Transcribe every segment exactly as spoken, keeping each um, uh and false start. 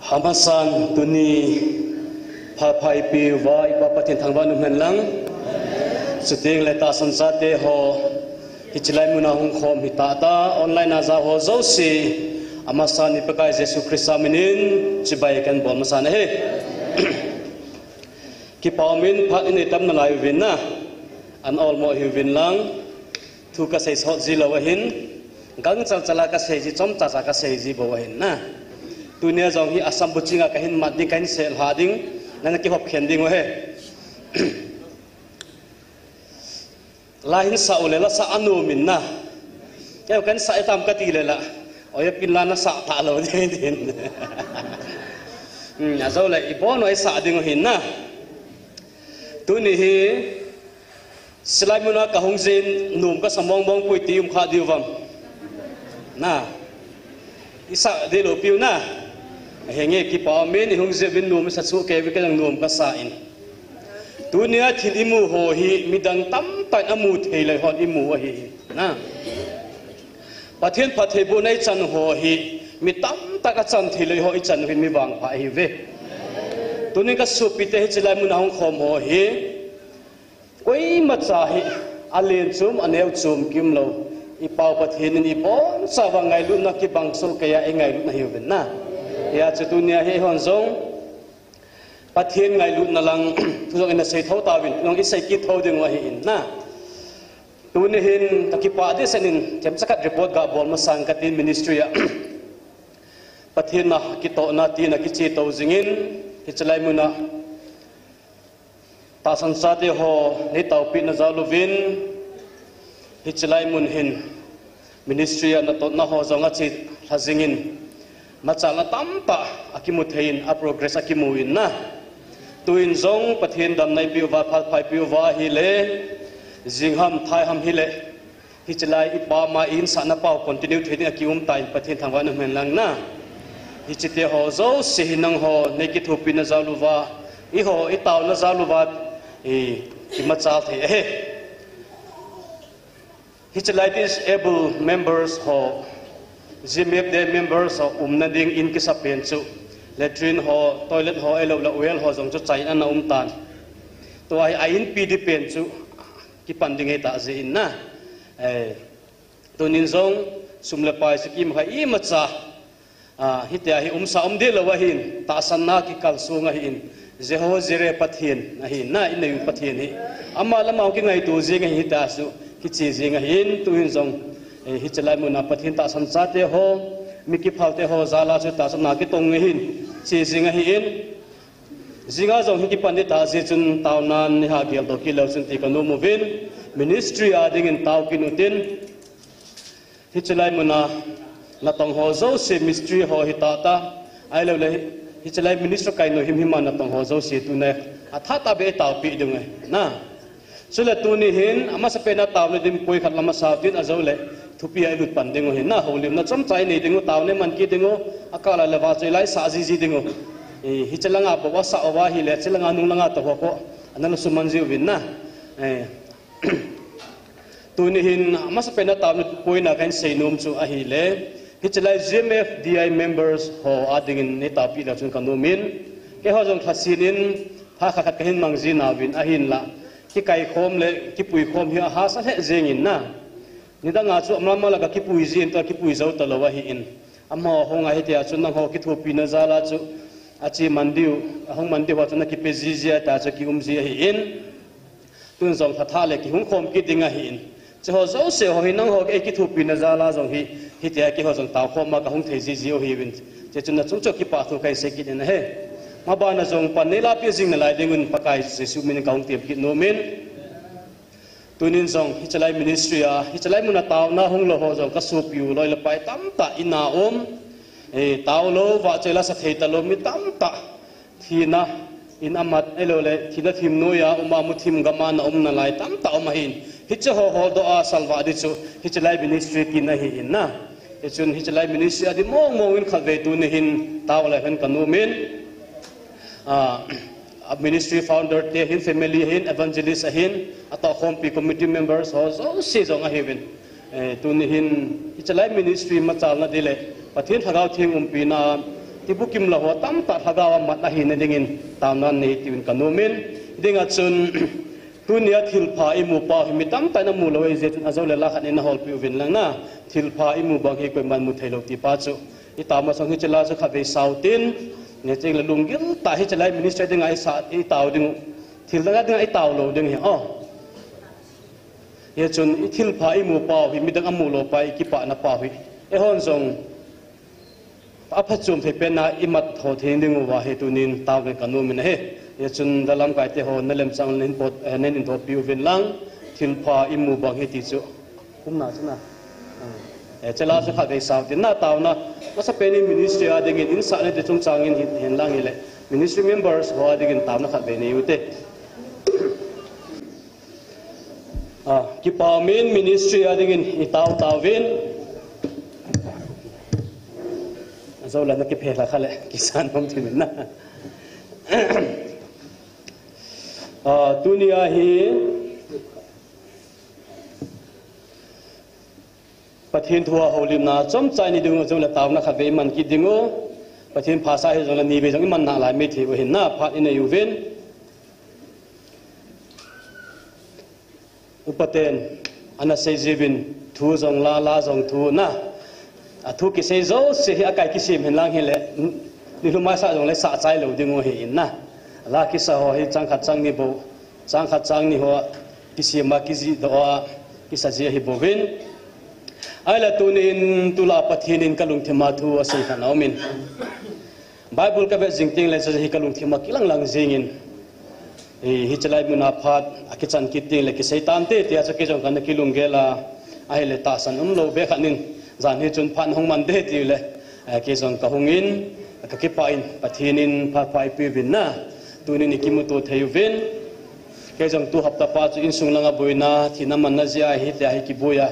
Amasan tuni phaphaipi uva i Pa Pathen thangvah in umhen lang. Chuteng le tahsan chate ho, hiche lai muna hung khom hita ta, online a ja ho jouse, amasan i Pakai Jesu Christa minin chibai kahin bol masan ahi. Kipa umin phat inei tam nalai uvin na. Ana olmo hiuvin lang. Thu kasei sot ji lou ahin. Gangchal chal a kasei ji, chomcha cha kasei ji bou ahin na. Tunia jong hi Assam buching a kahin mat ding, kahin sel ha ding. Nana kihop khen ding u ahi. La hin sa u le la sa anom in na. Kei kahin sa e tam kati le la. Oi, apin la nasa talou ding tin. Hmm, ajou le ibon u sa ding u ahin na. Tuni hi, hiche lai muna kahung jin nom kasa mong mong poi ti um kha diu vem. Na. Isa ding lou piu na. Henge kipa umin ihung jin nom sa chu kei ve kei jong nom kasa in. Tunia thil imu ho hi midang tamtah in amu thei lou hon imu ahi. Na. Pathen phattheibohna ichan ho hi mi tamtah achan thei lou ho ichan hi mi vangpha ahiuve. Tunin kasopi te hiche lai muna hung khom ho hi. Koima cha hi, alen chom, aneo chom kium lou. I Pau Pathen in ibon chauva ngailutna kibang soh keiya eingailutna hiuvin na. Hia chu tunia hi hon jong. Pathen ngailutna lang, thu jong ina sei tho tauvin, jong isei kit tho ding u ahin na. Tuni hin, kakipah dehset in, themcha khat report gabol masang katin ministry a. Pathen na kitohna tin akiche to jingin, hiche lai muna. Tahsan chate ho, nei taopeh na jal uvin, hiche lai mun hin, ministry a natotna ho jong ache lha jingin, machalna tamtah akimu thei in, a progress akimu in na. Tuin jong Pathen damna ipeh uva, phat pha ipeh uva ahile, jing ham, thai ham hile, hiche lai i pam a i insahna pau continue thei ding a kium tan Pathen thangvah in umhen lang na. Hiche te ho jouse hi nangho nei kithopi na jal uva, eiho i taona jal uva, i, i machal thei ahi. Hiche lai disabled members ho, G M F D I members ho umna ding in kisa pen chu, latrine ho, toilet ho, ahilou le well ho jong chu chai in ana um tan. Tua hi a inpi ding pen chu, kipan ding ahi tah jeh in na. Eh, tunin jong sum le pai chu kimakha imacha. Ah, hitia hi umsa um deh lou ahin, tahsanna kikal sung ahin, Jehovah Jireh Pathen ahin, na inei u Pathen hi. Ama le ama kingaito jing ahin, hitia chu kiche jing ahin, tuhin jong, eh, hiche lai muna Pathen tahsan chate ho, mi kiphal te ho jal a chu tahsanna kitong ahin, che jing ahin, Jinga jong hi kipan ding tah jeh chun taonan neiha gel doh kit leu chun ti kanom uvin, ministry a dingin tao kit utin. Hiche lai muna natong ho jouse ministry ho hi tah tah. Ahilou le hiche lai ministry kai nom himhim a natong ho jouse tuna athah tah beh taopeh ding ahi na. Chule tuni hin, amasapen a taona ding poi khat la masa tin ajou le, thupi a ilut pan ding u hin, na houlimna chomcha inei ding u, taona iman kit ding u, akah lai le vahchoi lai isah jiji ding u. Eh, hiche langa bou asah uva ahile, hiche langa nung langa toh ho ko, ana lungsuh man ji uvin na. Eh, tuni hin, amasapen a taona poina kahin seinom chu ahile, hiche lai G M F D I members ho a dingin nei taopeh leu chun kanom in, keiho jong lhasin in, phat khat khat kahin mang ji nauvin ahinla. Kikai khom le kipui khom hi ahahsa lheh jeng in na. Nidang a chu amaho lah a kipui jin tua kipui jou talou ahin. Amaho hung a hitia chu nangho kithopina jal a chu ache man diu, ahung man diu ho chu nakipe jiji a tia chu kium ji ahin. Tun jong lhathah le kihung khom kit ding ahin. Hiche ho jouse ho hi nangho kithopina jal a jong hi, hitia keiho jong taokhom a kahung thei jiji u ahiuvin. Hiche chun nachung cheh a kipathu kahin sei kit in ahi. Mabana jong pan neilahpeh jing nalai ding un Pakai Jesu min in kahung tem kit nom in. Tunin jong hiche lai ministry a, hiche lai muna taona hung lou ho jong kasopi u loi le pai tamtah in aum. Eh, tao lou, vahchoi la sa thei talou mi tamtah. Thina in amat ahilou le, thina thim noiya um a muthim gam a ana um nalai tamtah um ahin. Hiche ho holdoh a salvah ding chu, hiche lai ministry kin ahin na. Hichun hiche lai ministry a ding mong mong in khatvei tuni hin tao le hen kanom in. Ah, a ministry founder te hin, family hin, evangelist ahin, atohkhompi committee members ho jouse jong ahiuvin. Eh, tuni hin, hiche lai ministry machalna ding le, Pathen Lhagao Theng umpina, Ibukim lou ho tamtah lhagao a mat ahina dingin taona nei tiuvin kanom in, dinga chun tunia thilpha imu pau hi mi tamtah in amu lou ahi jeh chun ajou le la khat in naholpi uvin lang na, thilpha imu bang hi koiman mu thei lou ti pa chu. Itao masang hiche la chu khatvei sao tin, nge cheng le lunggil tah hiche lai ministry dinga isa itao ding u. Thil dang dinga itao lou ding hi. Oh. Hichun ithilpha imu pau hi midang amu lou pa ikipana pau hi. Eihon jong aphachom thei pen a imat ho thei ding uva hi tunin taovin kanom in ahi. Hichun dalamkai te ho nalemchang len pot, eh, nen in thopi uvin lang, thilpha imu bang hi ti chu. Kumna chuna. Eh, hiche la chu khatvei sao tin na taona. Masapen in ministry a dingin insahna te chungchang in hin, hin lang hile. Ministry members ho a dingin taona khatvei nei ute. Ah, kipa min ministry a dingin itao taovin. Ajou la nakiphe la khale, kisan hom ti min na. Ah, tunia hi Pathen thu a houlimna chomcha inei ding u, chule taona khatvei iman kit ding u. Pathen phasah hijongle nivei jong iman nalai maithei u ahin na, phat inei uvin. Upaten ana sei jiuvin, thu jong la, la jong thu na. Athu kisei jouse hi akai kisem hin lang hile, nilhum a sa jongle sah chai lou ding u ahi in na. La kisa ho hi chang khat chang ni bou, chang khat chang ni ho kisem a kijih doh a kisa ji ahi bouvin. Ahile tunin tulai Pathen in kalungthim a thu asei khat aumin. Bible kavet jing teng le chu hi kalungthim a kilang lang jingin. Hi, hiche lai mun a phat akichan kit teng le kisei tante tia chu kei jong kana kilunggel a, ahile tahsan umlou be khat nin jan hi chun phat hung man de ti le, eh, kei jong kahung in, kakipah in, Pathen in phat pha eipeh uvin na, tunin ikimuto thei uvin. Kei jong tu hapta pa chu insung langa boina, thina manna jeh a hitia hi kiboi a,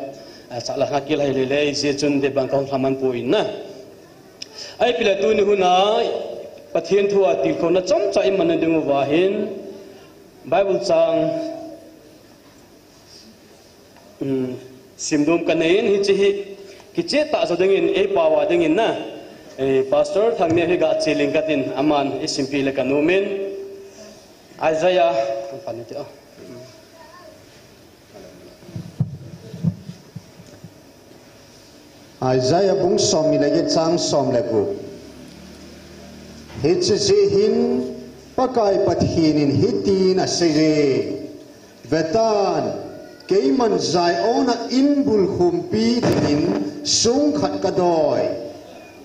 eh, sahlang a kihal hile le, hijeh chun debang kahung lhaman poi na. Ahi pile tuni hun a Pathen thu a tilkhouna chomcha iman na ding uva hin Bible chang, um, simdom kanei in hiche hi kicheh tah jo dingin eipao a dingin na, eh, Pastor Thangneo hi gache ling katin aman eisimpeh le kanom in Isaiah, Isaiah bung somni le get chang som le gup. Hiche jeh hin Pakai Pathen in hitin aseiye, vetan, keiman Zion a inbulkhumpi dingin song khat kadoi,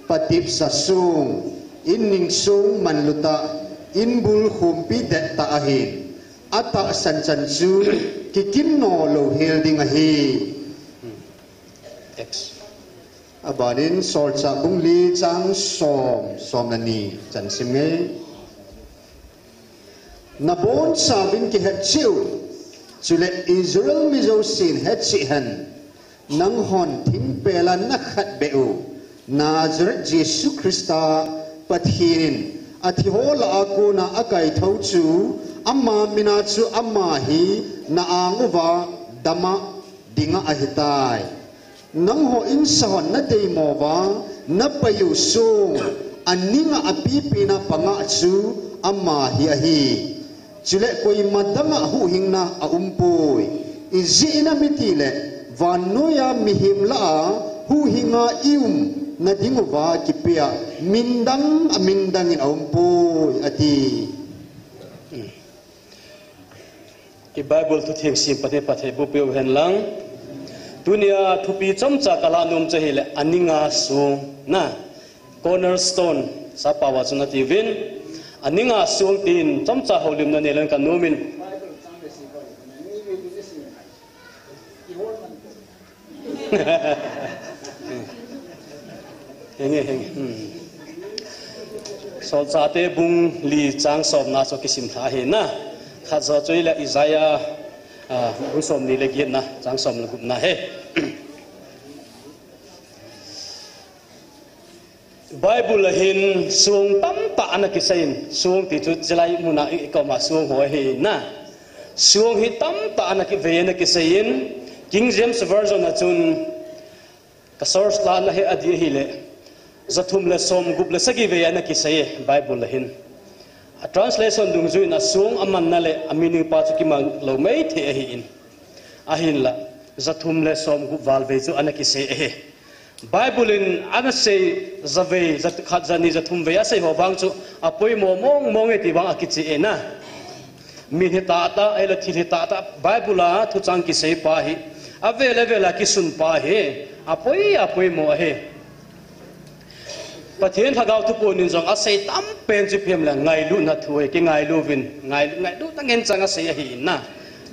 patepsa song, inning song manlutah, inbulkhumpi dettah ahin, atahsan chan chu kikin no louhel ding ahi. Abanin Solchah bung li chang som, som le ni chan sim nge. Nabonchauvin kihetcheh un, chule Israel mi jousen hetcheh hen, nanghon thingpel a nakhat beh u, Nazareth Jesu Christa Pathen in athiho lah a kona akaithou chu, ama min a chu ama hi na-ang uva dama dinga ahitai. Nangho insahon nadeimo uva napaiyu song, aninga apipina panga chu ama hi ahi. Chule koima danga huhhingna aumpoi. Ijeh inem itile vannoiya mihem lah a huhhinga iumna dinguva kipea min dang amin dangin aumpoi, ati. I Bible thutheng sim Pathen phatthei boh peh u hen lang. Tunia thupi chomcha kalah nom chu ahile, aninga song na. Cornerstone, sappao a chun atiuvin. Aninga song tin chomcha houlimna neilang kanom in. Henge, henge. Hmm. Solchahte bung li chang somna chu kisim lha ahi na. Khat jo chu ahile Isaiah, ah, bung somni le get na, chang som le gupna ahi. Bible a hin song tamtah ana kiseiyin, song ti chu chulai muna i, i koma song ho ahi na. Song hi tamtah ana kivei ana kiseiyin, King James Version a chun ka source la na he adi ahile. Jathum le somgup le sagi vei ana kisei e, Bible a hin. A translation dungjuiyin a song amanna le a meaning pa chu kimang lou maithei ahin. Ahinla, jathum le somgup val vei chu ana kisei ahi. Bible in ana sei javei, jakhat, jani, jathum vei asei ho vang chu apoimo mong mong e ti vang akicheh e na. Min hi tahtah, ahilou thil hi tahtah, Bible a thuchang kisei pa hi, avel avel a kisun pa hi, apoi, apoimo ahi. Pathen Lhagao Thupon in jong asei tampen chu ipi ham le ngailutna thu ahi, kingailu uvin, ngai, ngailutna ngen chang asei ahi na.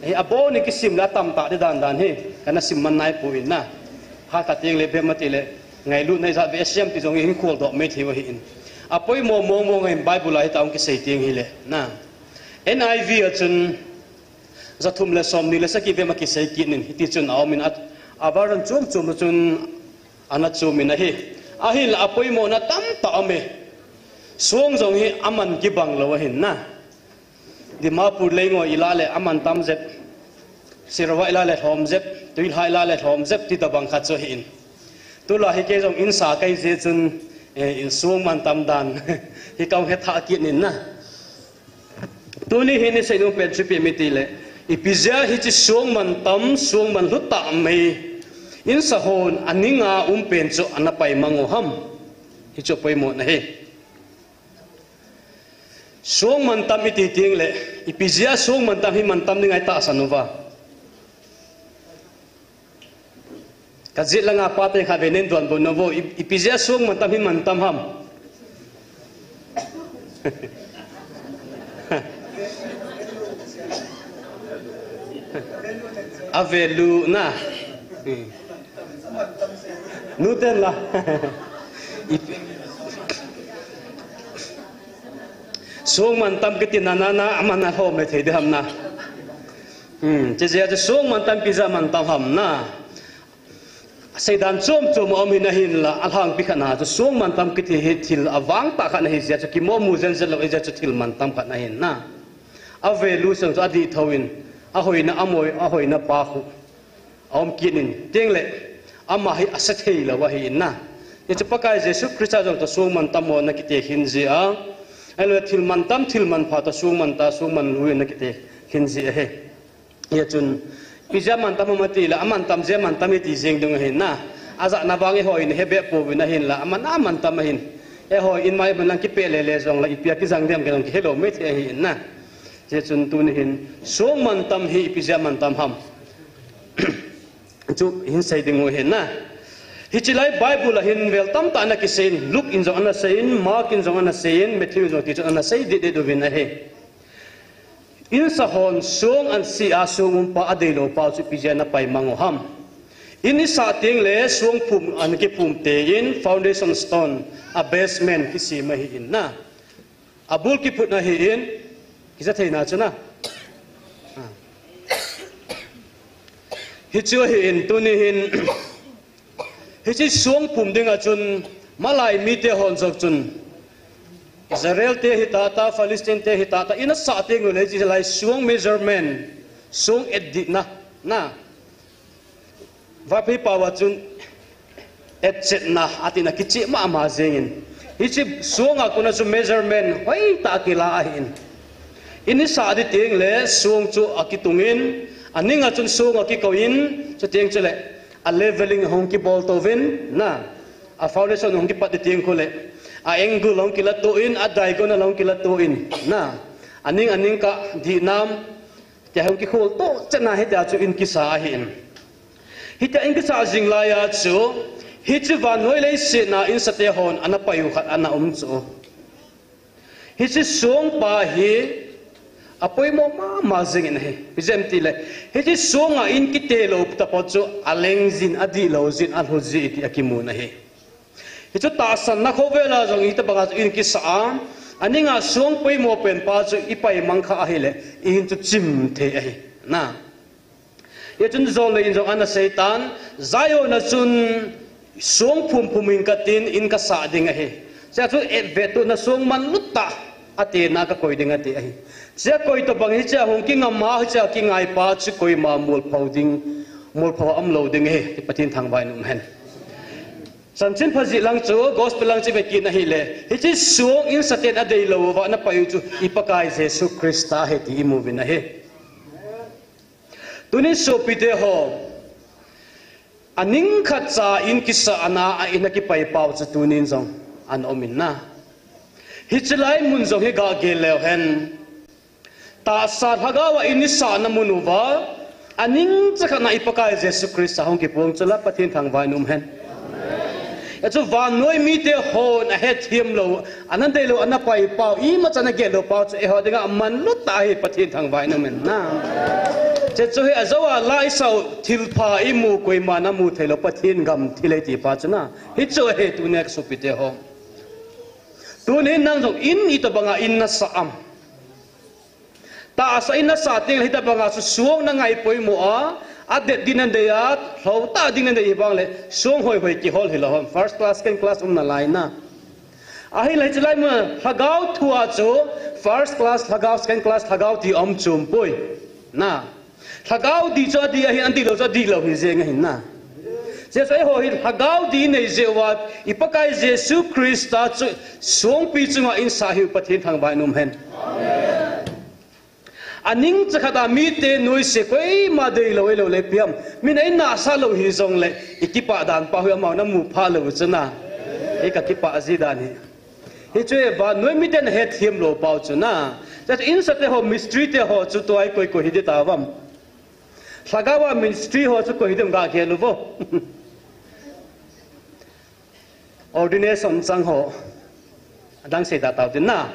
Hi abon in kisim le atamtah ding dan dan hi, kana sim man naipoi na. Hatah teng le bem ati le, ngailutna ijat vei asei ham ti jong ihin kholdoh maithei u ahin. Apoimo mong mong ahin Bible a hiti hung kisei teng hile na. N I V a chun jathum le somni le sagi vei ma kisei kit in, hiti chun aum in a, a version chom chom chun ana chom in ahi. Ahinla apoimona tamtah aum e. Song jong hi aman kibang lou ahin na. Dimapur leingoi ilah le aman tam jep. Sirva ilah le lhom jep. Tuilha ilah le lhom jep ti tobang khat chu ahin. Tulai hi kei jong insa kai jeh chun, eh, in song man tam dan hi kahung hethah kit in na. Tuni hin isei nom pen chu ipi ham itile, ipi jeh a hiche song man tam, song man lhu tah mai, insa hon aning a um pen chu ana pai mang u ham? Hichu poimona ahi. Song man tam iti teng le, ipi jeh a song man tam hi man tam ding ahi tahsan uva. Ka jet langa pa te khat vei nen donbut un vo, i, ipi jeh a song man tam hi man tam ham? A value na. Nu ten la. Ipi, song man tam kiti na, na, na, aman a lhom le thei ding ham na. Hmm, hiche jeh a chu song man tam ipi jeh a man tam ham na. Seidan chom chom aum in ahinla, alhangpi khat na chu song man tam kiti hi thil avang tah khat ahi jeh a chu kimomu jen jen lou ahi jeh a chu thil man tam khat ahin na. A value sang chu adih thou in, ahoina amoi, ahoina pa khu aum kit in, teng le, ama hi ase thei lou ahin na. Hichu Pakai Jesu Christa jong toh song man tam ho ana kite khin jeh a, ahilou le thil man tam, thil man pha toh song man ta, song man lhu in ana kite khin jeh ahi. Hichun, ipi jeh a man tam ham ati le, aman tam jeh a man tam iti jeng ding ahin na. Ajahna vang eiho in ihe beh pouvin ahinla, aman a man tam ahin. Eiho in mai man lang kipeh le le jong le, ipi a kijang dem kei jong kihe lou maithei ahin na. Hichun tuni hin, song man tam hi ipi jeh a man tam ham? Chu hin sei ding u ahin na. Hiche lai Bible a hin vel tamtah ana kisei in, Luke in jong ana sei in, Mark in jong ana sei in, Matthew in jong tichun ana sei det det uvin ahi. Insa hon song an si a song um pa adeilou pa chu ipi jeh a ana pai mang u ham? In isah teng le song phum ana kiphum tei in foundation stone a basement kisem ahin na. Abul kiphut ahin, kija thei na chu na. Ah. Hichu ahin, tuni hin, hiche song phum ding a chun, malai mite hon jong chun, Israel te hi tah tah, Palestine te hi tah tah, in asah teng ule hiche lai song measurement, song et dihna, na. Vaiphei pao a chun etchetna atina kicheh mama jeng in. Hiche song a kona chu measurement hoitah kila ahin. In isah ding teng le song chu akitung in, aning a chun song akikou in, chuteng chule a leveling ahung kibol tou vin, na. A foundation ahung kipat ding teng khu le, a angle ahung kila tou in, a diagonal ahung kila tou in, na. Aning, aning kah dihnam, tia hung kikhol tou chetna hitia chu in kisa ahin. Hitia in kisah jing lai a chu, hiche vannoi leiset a in sate hon ana pai u khat ana um chu. Hiche song pa hi apoimo mama jeng in ahi. Ipi jeh em itile, hiche song a in kite lou tapon chu aleng jin, adihlou jin, alhu jin ti akimun ahi. Hichu tahsanna khovel a jong hitobang a chu in kisa a, aning a song poimo pen pa chu ipai mang kha ahile, in chu chim thei ahi. Na. Hichun jong le in jong ana sei tan, Zion a chun song phum phum in katin, in kasah ding ahi. Chea chu et vet tou na song man lut tah, atena kakoi ding ati ahi. Chea koi tobang hichea hung kingam a, hichea kingai pa chu koima molpho ding, molpho a umlou ding ahi, ti Pathen thangvah in um hen. Chanchin pha jih lang chu, gospel lang chu i ve kit na ahile, hiche song insa ten adei lou uva ana pai u chu i Pakai Jesu Christa ahi ti i mu uvin ahi. Tunin sopite ho, aning khat cha in kisahna a in a kipai pau chu tunin jong ana um in na. Hiche lai mun jong hi ga gel leu hen. Tahsa lhagao a in i sahna mun uva, aning chakhat na i Pakai Jesu Christa hung kipuang chu la Pathen thangvah in um hen. Hichu vannoi mite hon ahethem lou, ana dei lou, ana pai pau, imacha ana gel lou pau chu eiho dinga amanlu tah ahi, Pathen thangvah in um hen na. Hiche chu hi ajou a laisau thilpha i mu, koiman amu thei lou, Pathen gam thil ahi ti pa chu na. Hichu ahi tunia ka sopite ho. Tunin nang jong in itobanga in na sah am. Tahsa in na sah teng le hitobanga chu song na ngai poimo a, adet ding na dei a, lhou tah ding na dei hi vang le, song hoihoi kihol hilou ham, first class, second class um nalai na. Ahinla hiche lai mun a lhagao thu a chu, first class lhagao, second class lhagao ti um chom poi. Na. Lhagao dih chu adih ahin, adih lou chu adih lou hi jeng ahin na. Hiche chu eiho hi lhagao dih i nei jeh uva, i Pakai Jesu Christa chu songpi chunga in sah hi Pathen thangvah in um hen. Aning chakhat a mite noise koima dei lou, ei lou le piam. Min ei nasa lou hi jong le, i kipah dan pa hi amau na mu pha lou chu na. Ei ka kipah ji dan hi. Hichu e vannoi miten ahethem lou pau chu na. Hiche chu insa te ho, mistri te ho chu tua hi koi koi hi ding tauvam. Lhagao a ministry ho chu koi hi dem ga gel uvo. Ordination chang ho. Adang sei da tau tin na.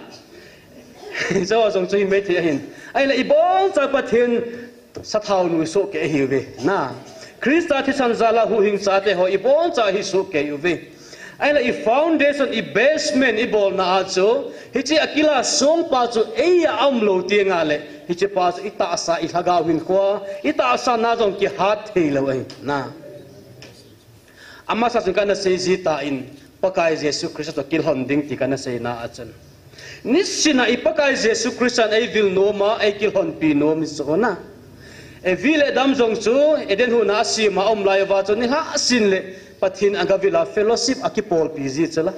Hiche ho jong chu hi mei thei ahin. Ahinla iboncha Pathen sathau nu sohkei ahiuve. Na. Christa thisan jal a huhhing chate ho iboncha hi sohkei uve. Ahinla i foundation, i basement i bolna a chu, hiche a kila song pa chu ei a um lou teng le, hiche pa chu i tahsa, i lhagao hinkho, i tahsa na jong kihat thei lou ahi na. Amasa chun kana sei ji tan, Pakai Jesu Christa toh kilhon ding ti kana seina a chun. Nisin a i Pakai Jesu Christan ei vil nom a, ei kilhonpi nom hi chu na. Evi le Adam jong chu Eden hon a asem a aum lai uva chu nilhah sin le Pathen aga vil a fellowship a kipolpi ji chu la.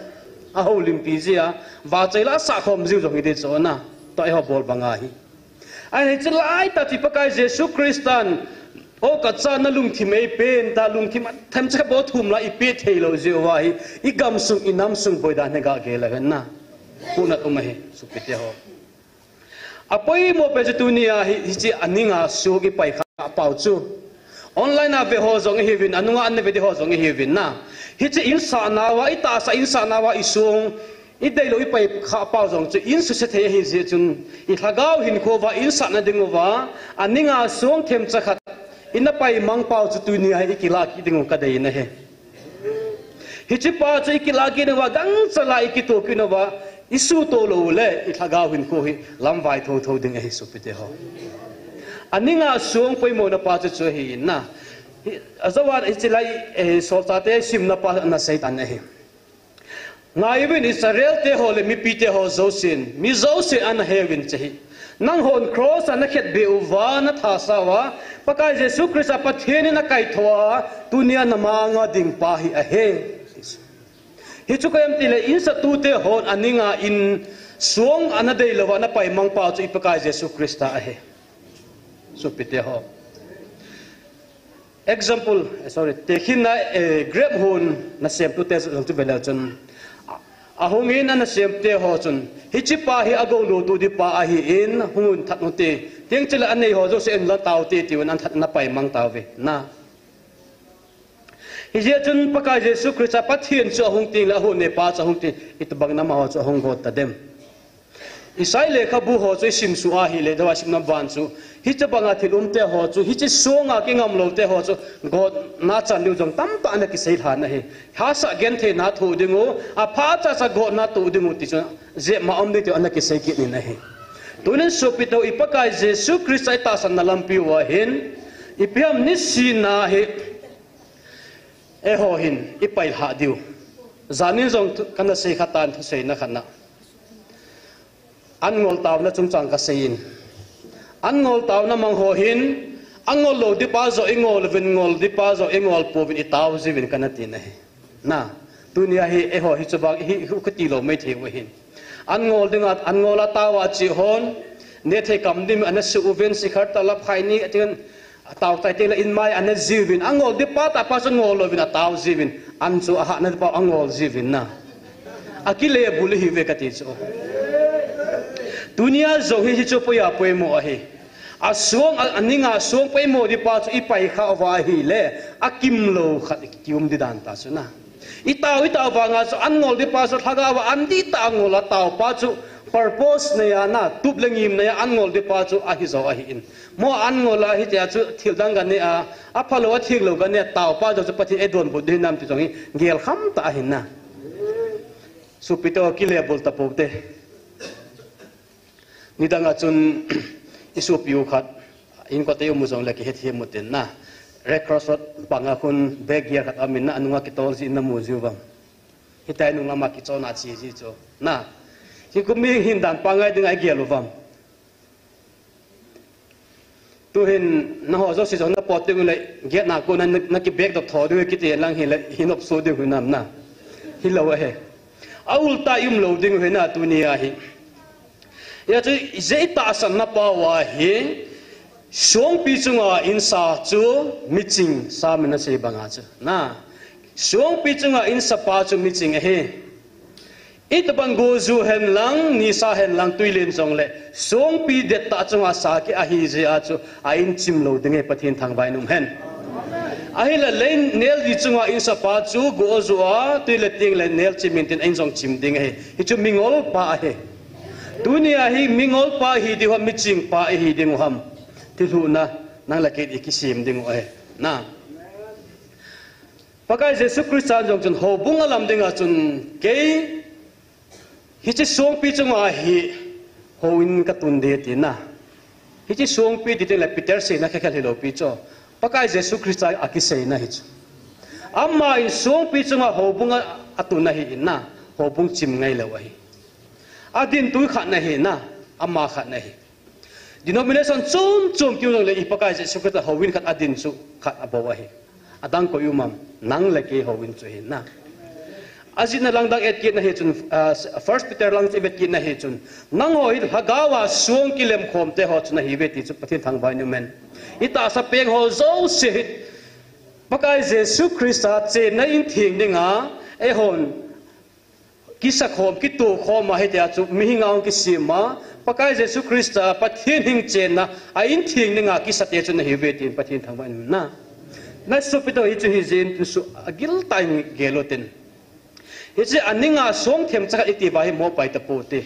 A houlimpi ji a, vachoi la asah khom jiu jong hi ding chu na. Tua eiho bol banga hi. Ahin hiche lai tah chu i Pakai Jesu Christan, o ka cha na lungthim ei pen ta, lungthim a themcha khat bou thum la i pe thei lou jeh uva hi, i gamsung, i namsung boi dan hi ga gel ahin na. Hunat um ahi, sopite ho. Apoimo pen chu tunia hi, hiche aninga song i pai kha pau chu. Online a ve ho jong ihiuvin, anunga ana ve ding ho jong ihiuvin na. Hiche in sahna uva, i tahsa in sahna uva i song, i dei lou i pai kha pau jong chu in suse thei ahi jeh chun, i lhagao hinkho uva in sahna ding uva, aninga song themcha khat, i na pai mang pau chu tunia hi i kilah kit ding u ka dei na ahi. Hiche pa chu i kilah kit uva, gangchal a i kitoh kit uva, i sutoh lou le, i lhagao hinkho hi lamvai thotho ding ahi sopite ho. Aninga song poimona pa chu chu ahi in na. Hi, ajou a hiche lai, eh, solchate simna pa ana sei tan ahi. Ngaiuvin Israel te ho le mipi te ho jousen, mi jousen ana heuvin hiche hi. Nanghon cross a na khetbeh uva, na thasa uva, Pakai Jesu Christa Pathen in akaithou a, tunia na manga ding pa hi ahi. Hichu koi em tile, insatute hon aninga in song ana dei louva ana pai mang pa chu i Pakai Jesu Christa ahi. Sopite ho. Example, eh, sorry, tekhin na, eh, grape hon nasemtute jong chu veleu chun. A, ahung in anasemte ho chun, hiche pa hi agou lotu ding pa ahin, hung un that un te. Teng chule anei ho jouse in la tao te, tiuvin ana that ana pai mang tauve. Na. Hijeh chun Pakai Jesu Christa Pathen chu ahung teng le ahon ne pa chu ahung teng, itobang in amaho chu ahung got ta dem. Isai lekhabu ho chu isim suh ahile, Jehovah simna ban chu, hiche banga thil umte ho chu, hiche songa kingam loute ho chu, gotna chan diu jong tamtah ana kisei lhan ahi. Hahsa gentheina thoh ding u, apha chacha gotna toh ding u ti chu, jep ma um ding ti ana kisei kit in ahi. Tunin sopite ho, i Pakai Jesu Christa itahsanna lampi uva hin, ipi ham nisin a hi, eiho hin, ipai lhah diu. Janin jong thu, kana sei kha tan thuseina khat na. An ngol taona chungchang kasei in. An ngol taona mang ho hin, angol lou ding pa joh ingol uvin, ngol ding pa joh ingol pouvin itao jiuvin kana ti na ahi. Na, Tunia hi eiho hi chubang hi, hi kati lou maithei u ahin. An ngol dinga, an ngol a tao a chi hon, nethei kam dim ana su uvin, sikhar talap khaini, atin, atao tai teng le in mai ana jiuvin, angol di pa tah pa chu ngol louvin atao jiuvin, an chu ahahna di pa angol jiuvin na. Akile bul hi ve kati chu. Tunia jong hi, hi chu poiya poimo ahi. Asuang, a, aninga suang poimo di pa chu ipai kha uva ahile, akim lou khat kium di dan ta chu na. Itao, itao vanga chu an ngol di pa chu lhagao a an di ta ngol a tao pa chu purpose nei a na, tup le ngim nei a an ngol di pa chu ahi jo ahin. Mo an ngol a hitia chu thil dang ga ne a, aphalou a thil lou ga ne a tao pa jo chu Pathen in eidonbut di hinam ti jong hi gel kham ta ahin na. Sopite ho kile bul ta pou te. Nidang a chun isopi u khat, inkote um u jong le kihethem u tin na. Red Cross Road panga khun bag gear khat amin na, anunga kitol ji in namu jiu vang. Hitia nung lama kichon a che ji chu. Na. Hi kum mi hin dan pa ngai ding a igel u vang. Tuhin naho jouse jong na pot ding u le, gate na kon na, na kibek dok tho ding u kiti lang hile, hi nop so ding u hinam na. Hilou ahi. A ulta i um lou ding u hi na tunia hi. Hia chu, ijeh i tahsan na pa uva hi, suangpi chunga insa chu miching sa min a sei banga chu. Na, suangpi chunga insa pa chu miching ahi. Itobang goju hen lang, nisa hen lang, tuilen jong le, suangpi det tah chunga sa ki ahi jeh a chu, a in chim lou ding e Pathen thangvah in um hen. Ahile lei nel di chunga insa pa chu goju a, tuile ting le nel chim in tin a in jong chim ding ahi. Hi chu mingol pa ahi. Tunia hi mingol pa hi di ham, miching pa ihi ding u ham. Thilhuhna, nang le kei i kisem ding u ahi. Na. Pakai Jesu Christa jong chun houbung a lam dinga chun kei hiche suangpi chunga hi houin ka tun ding ati na. Hiche suangpi ti teng le Peter seina khekhel hilou pi chu. Pakai Jesu Christa a kiseina hi chu. Ama in suangpi chunga houbung a, a tun ahi in na, houbung chim ngai lou ahi. A din tu khat na hi na, ama khat na hi. Denomination chom chom kiu jong le i Pakai Jesu Christa houin khat a din chu khat a bou ahi. Adang koi um am, nang le kei houin chu hi na. Ajihna lang dang et kit na hi chun, ah, First Peter lang i vet kit na hi chun. Nangho hi lhagao a suang kilem khom te ho chu na hi ve ti chu Pathen thangvah in um hen. I tahsa peng ho jouse hi Pakai Jesu Christa chenna in theng dinga, eihon kisa khom, kito khom a hitia chu mihing a hung kisem a, Pakai Jesu Christa, Pathen hing chenna, a in theng dinga kisa te chu na hi ve tin Pathen thangvah in um na. Na sopite ho hi chu hi jin tu su a gil tah in gel u tin. Hiche aninga suang themcha khat iti uva hi mo pai ta pou te.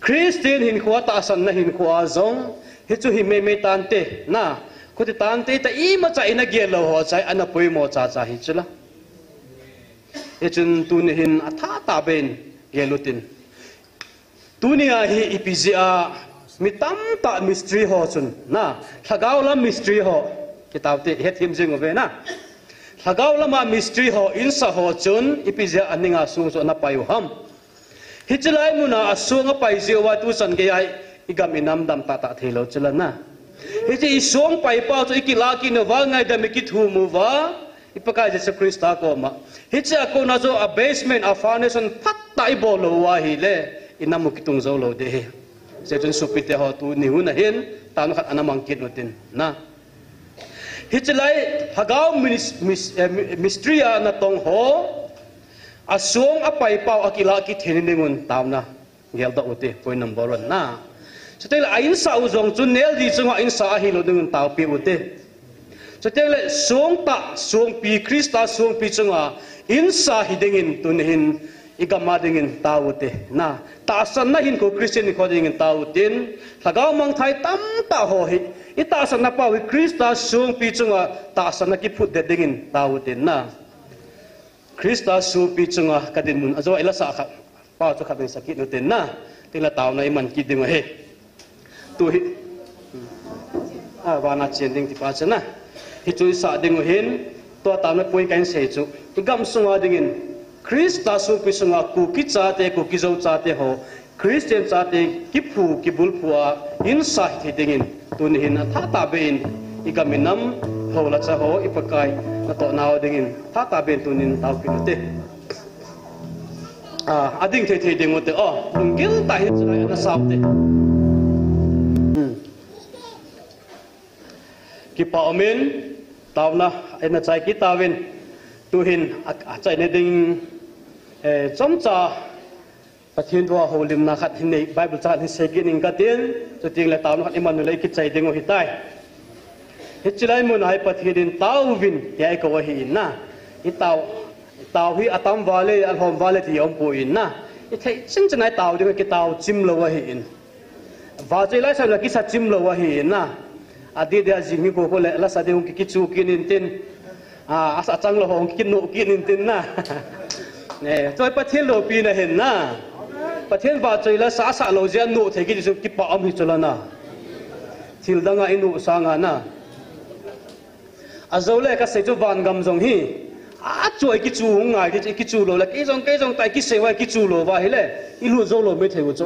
Christian hinkhoa tahsanna hinkhoa jong, hi chu hi meimei tante, na, khuti tante ta imacha ina gel lou ho chai, ana poimo chacha hi chu la. Hichun tuni hin athah tah beh in gel u tin. Tunia hi ipi jeh a mi tamtah mistri ho chun, na, lhagao lam mistri ho, kitaote, hethem jing uve na. Lhagao lama mistri ho, insa ho chun, ipi jeh a aninga suang chu ana pai u ham. Hiche lai muna asuang apai jeh uva tuchan geiya igam inam dam tahtah theilou chu la na. Hiche isuang pai pau chu ikilah kit uva ngaidam ikithum uva, i Pakai Jesu Christa koma. Hiche a kona chu a basement, a foundation phatah ibol lou uva ahile, inam u kitung jou lou ding ahi. Hichun sopite ho tuni hun a hin, taona khat ana mang kit u tin na. Hiche lai, lhagao minis-, mis-, eh, mi-, mistri a natong ho, asuang apai pau akilah kit theina dingun taona geldoh u te, point number one na. Chuteng le a insa u jong chu nel di chunga insa ahilou dingun taopi u te. Chuteng le suang tah, suangpi, Christa suangpi chunga insa hi dingin tuni hin igam a dingin tao u te na. Tahsanna hinkho Christian hinkho dingin tao u tin, lhagao mangthai tamtah ho hi, i tahsanna pau hi Christa suangpi chunga tahsanna kiphut det dingin tao u tin na. Christa suangpi chunga ka dinmun ajo ila sah khat. Pau chu khat ding sa kit u tin na. Tin la taona iman kit ding u ahi. Tu hi. A, vana chen ding ti pa chu na. Hichu isah ding u hin. Tua taona point kahin sei chu. Igam sunga dingin. Christa suangpi sunga Kuki chate, Kuki Zo chate ho. Christian chate kiphu, kibulphu a, insa hithei dingin, tuni hin athah tah beh in, igam inam, hou le cha ho, i Pakai, natoh nau dingin, athah tah beh in tunin taopi u te. A, ading thei thei ding ute o. Lunggil tah in chulai ana sao te. Hmm. Kipa umin, taona ina chai kit tauvin, tuhin a, achaina ding, eh, chomcha Pathen thua houlimna khat hin nei, Bible chang hin sei kit ning katin, chuteng le taona khat iman uleh ikichai ding u hitai. Hiche lai mun a hi Pathen in taovin, tia eikou ahi in na. Itao, tao hi atam vale, alhom vale ti aumpoi in na. Ithei chin chin a itao ding, kitao chim lou ahi in. Vahchoi la sa la kisa chim lou ahi na. Adeh deh a jing hi ko ko le la sa ding hung ki, kichu kit in tin. A, asa chang lou hung ki, kinu kit in tin na. Eh, choi Pathen loupina ahin na. Pathen vahchoi la sa, asa lou jeh a nu thei kiti chu kipa um hi chu la na. Thil dang a inu sanga na. Ajou le kasei chu vangam jong hi. Achoi kichu hung ngai kiti, kichu lou le, kei jong, kei jong tai kisei uva kichu lou uva ahile. Ilut jou lou maithei u chu.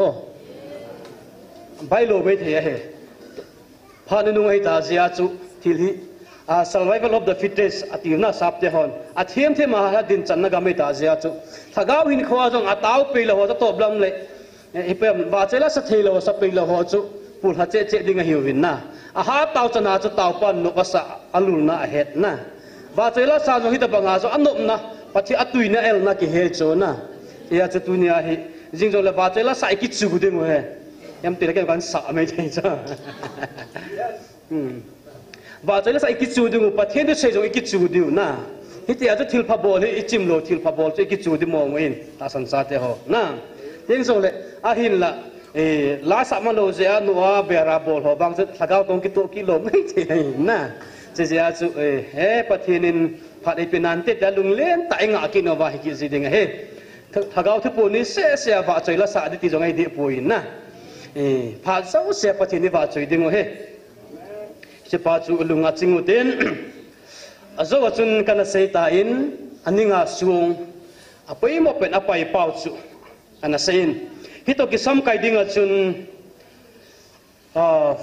Bai lou maithei ahi. Phat nunung ahita jeh a chu thil hi, a, survival of the fittest ati na sapte hon. Athem them a din channa gam ahita jeh a chu. Lhagao hinkhoa jong atao pei lou ho, atop lam le. Eh, ipi ham, vahchoi la sa thei lou, sa pei lou ho chu. Pulha cheh cheh ding ahiuvin na. Ahat tao chan a chu taopan nop asa, alulna ahet na. Vahchoi la sa jong hitabang a chu anopna, Pathen atuina elna kihe chu na. Hia chu tunia hi, jing jong le vahchoi la sa ikichu ding u ahi. Em ti le ken kan sa maithei chu. Hmm. Vahchoi la sa ikichu ding u, Pathen thusei jong ikichu diu na. Hitia chu thilpha bol hi ichim lou, thilpha bol chu ikichu di mong in, tahsan chate ho. Na. Jing jong le, ahinla, eh, la sa man lou jeh a nu a bera bol ho vang chu lhagao tong kitoh kit lou maithei ahi na. Chujeh a chu, eh, he Pathen in phat eipe nante tia lunglen tah a inga kit uva hi kit ji ding ahi. Lhagao thuphon ni seh seh a vahchoi la sa di ti jong ahi deh poi na. Eh, phat jouse a Pathen i vahchoi ding u ahi. Hichepa chu lunga ching u tin. Ajou a chun kana sei tan, aninga sung, apoimo pen apaipau chu kana sei in. Hitoh kisamkai ding a chun, ah,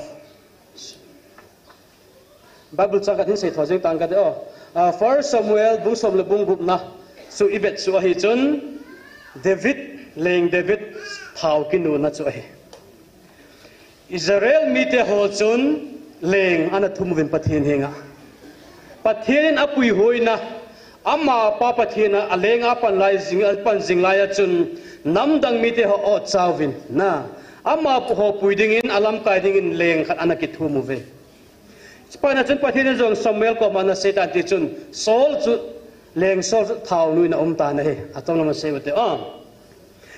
Bible chang khat hin sei tho jeng tan kate o. Ah, First Samuel bung som le bung gupna chu ivet chu ahi chun, David, leng David thao kinuna chu ahi. Israel mite ho chun leng ana thum uvin Pathen henga. Pathen in apuihoina, amapa Pathen a, aleng a pan lai jing, apan jing lai a chun, namdang mite ho aotcha uvin, na. Amaho pui dingin, alamkai dingin leng khat ana kithum uve. Chuphat na chun Pathen in jong Samuel koma ana sei tan ti chun, Saul chu, leng Saul chu thao nuina um tan ahi, achom lam a sei u te. Ah.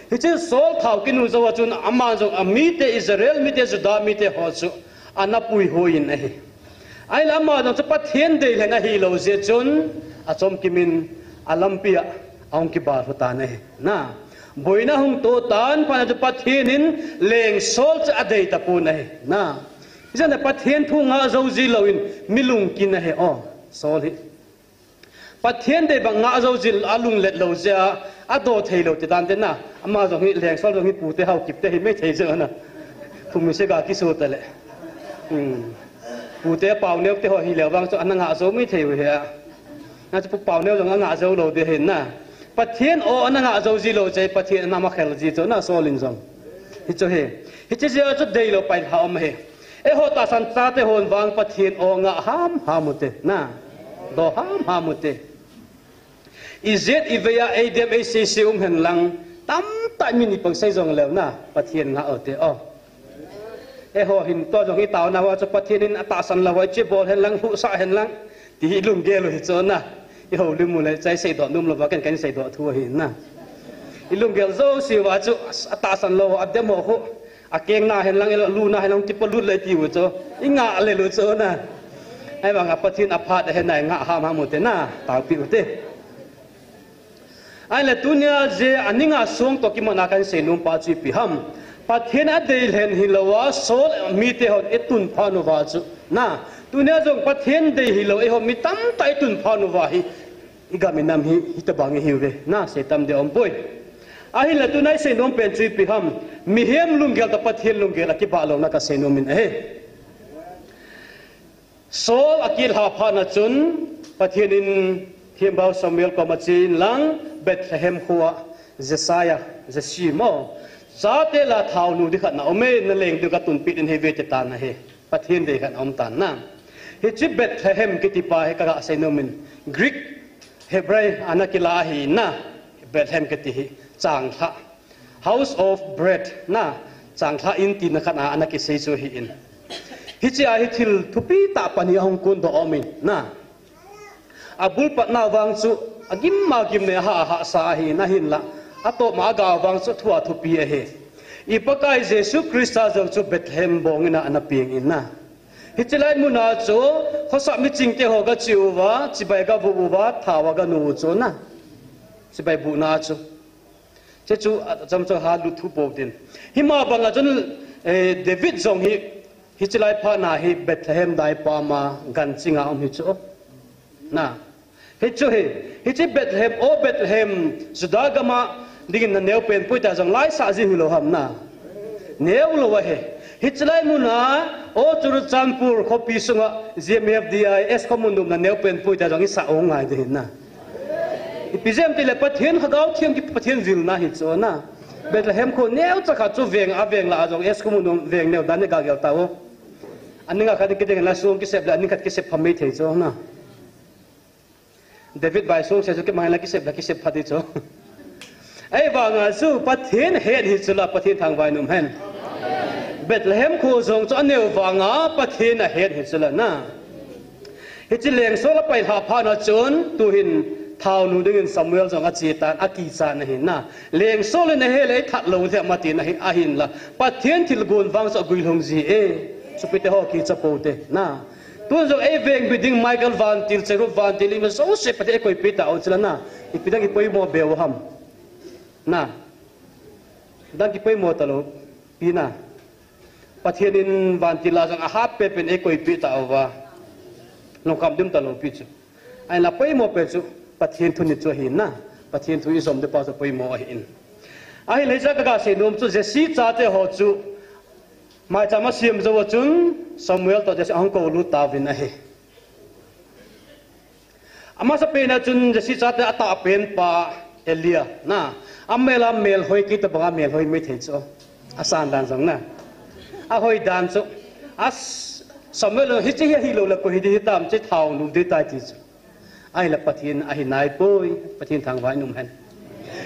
Hichun Saul thao kinu jou a chun ama jong amite Israel mite Judah mite ho chu ana puihoi in ahi. Ahinla ama jong chu Pathen deilhen ahilou jeh chun achomkim in alampi a ahung kibal lhu tan ahi. Na, boina hung to tan phat na chu Pathen in leng Saul chu adei tapon ahi. Na, hijeh a Pathen thu ngah jou ji lou in mi lungkin ahi o, Saul hi. Pathen dei bang ngah jou jin alunglet lou jeh a, adoh thei lou ti dan te na. Ama jong hi leng Saul jong hi pute hao kip te hi maithei jeh na. Phung mi se ga kisu ta le. Hmm. Pute pau neo te ho hileh vang chu ana ngah jou maithei u hi a. Na chu pu pau neo jong angah jou lou ding ahi na. Pathen o ana ngah jou ji lou jeh a Pathen ana makhel ji chu na Saul in jong. Hichu hi. Hiche jeh a chu deilou pai lha um ahi. Eiho tahsan chate hon vang Pathen o ngah ham ham u te, na. Doh ham ham u te. Ijat ivei a eidem eisei sei um hen lang, tamtah min ipang sei jong leu na, Pathen ngah u te o. Eiho hin tua jong hi taona uva chu Pathen in atahsan lou uva, hiche bol hen lang, lhuhsah hen lang, ti hi ilunggel u hi chu na. Ihoulim u le, chai seidoh nom lou uva, ken kahin seidoh thu ahi na. Ilunggel jouse uva chu, atahsan lou, adem ho khu. Akeng na hen lang, elu na hen lang, kipa lut le ti u chu. Ingah le lu chu na. Ahivang a Pathen aphat ahi na, ngah ham ham u te na, taopi u te. Ahile tunia jeh a ninga sung toh kiman a kahin seinom pa chu ipi ham. Pathen adeilhen hilou a, Saul mite hon itun phat uva chu. Na, tunia jong Pathen dei hilou, eiho mi tamtah itun phat uva hi. Igam inam hi, hitobang ihiuve. Na, sei tam ding aumpoi. Ahinla tuna iseinom pen chu ipi ham. Mihem lunggel toh Pathen lunggel akibah louna kaseinomin ahi. Saul akilha phat na chun, Pathen in themgao Samuel koma chen lang, Bethlehem khoa, Jesiah, Jesse mo. Chate lah a thaonu ding khat na um e, na leng diu katunpeh ding ahi ve, ati tan ahi. Pathen dei khat aum tan ahi. Hiche Bethlehem kiti pa hi kaga seinom in, Greek, Hebrai a ana kilah ahi na. Bethlehem kiti hi changlhah, House of Bread na, changlhah in tina khat a ana kisei chu ahi in. Hiche a hi thil thupi tah pani ahung kondoh aum in na. Abul patna vang chu agim ma gim nei, aha, ahahsa ahi in, ahinlah atop ma a ga vang chu thua thupi ahi. I Pakai Jesu Christa jong chu Bethlehem bong in a ana peng in na. Hiche lai mun a chu khosah miching te ho ga che uva, chibai ga bu uva, thao a ga nu u chu na. Chibai bu na chu. Hiche chu achom chom ha lut thu pou tin. Hima bang a chun, eh, David jong hi, hiche lai phat na hi Bethlehem daipa ma ganching a um hi chu. Na. Hichu hi, hiche Bethlehem, o Bethlehem, Judah gam a dingin na neo pen poi tia jong lai sah ji hilou ham na. Neo lou ahi. Hiche lai mun a, o Churachandpur khopi sunga G M F D I S khomun nom na neo pen poi tia jong i sah u ngai ding ahi na. Ipi jeh ham itile Pathen Lhagao Theng ki Pathen vilna hi chu na. Bethlehem kho neocha khat chu veng a veng lah a jong S khomun nom veng neo dan i ga gel tau. Aning a khat kiding la sung kisep le aning khat kisep pha mai thei chu na. David bai sung se chu kimang la kisep la kisep pha di chu. Ahivang a chu Pathen het hi chu la Pathen thangvah in um hen. Bethlehem kho jong chu aneo vang a Pathen ahet hi chu la na. Hiche lengsol apai lhah phat na chun, tuhin thaonu dingin Samuel jong ache tan, akichat na ahi na. Lengsol in ahe le, i that lou lheh ma tina ahi, ahinla Pathen thilgon vang chu aguilhung ji e. Sopite ho kicha pou te na. Tun jong ei veng bi ding Michael vantil, Cherub vantil, ima jouse Pathen eikoipeh tau chu la na. Ipi dang kipoimo beu ham. Na. Dang kipoimo talou pi na. Pathen in vantil a jong ahat peh peh in eikoipeh tauva. Lungkham dim talou pi chu. Ahinla poimo pen chu Pathen thu ni chu ahi na. Pathen thu i jom ding pa chu poimo ahi in. Ahinla hiche a kaga seinom chu Jesse chate ho chu maicham asem jou a chun Samuel toh Jesse ahung koulut tauvin ahi. Amasa pen a chun Jesse chate atah pen pa Eliab na. Amel a melhoi kiti banga melhoi mai thei chu. Asan dan jong na. Ahoi dan chu. As Samuel hiche hi ahilou le koi hi ding hitam, hiche thaonu ding tai ti chu. Ahinla Pathen ahi nai poi, Pathen thangvah in um hen.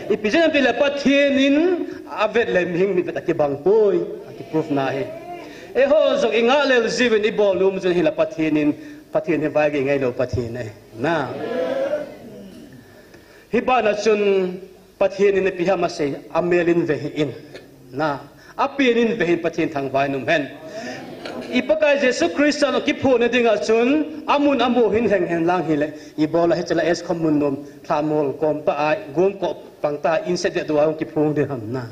Ipi jeh ham itile Pathen in avet le mihing mitvet akibang poi, akiprove na ahi. Eiho jong i ngah lel jiuvin i bol nom jin ahinla Pathen in, Pathen hi vaigei ngailou Pathen ahi. Na. Hibana chun Pathen in ipi ham asei, amel in ve hih in. Na, apen in ve hih in Pathen thangvah in um hen. I Pakai Jesu Christa kiphona dinga chun, amun amu hin lheng hen lang hile, ibola hiche la S khomun nom, lhamol kom tah a, gum kom pang tah a, inset deh dua hung kiphong ding ham na.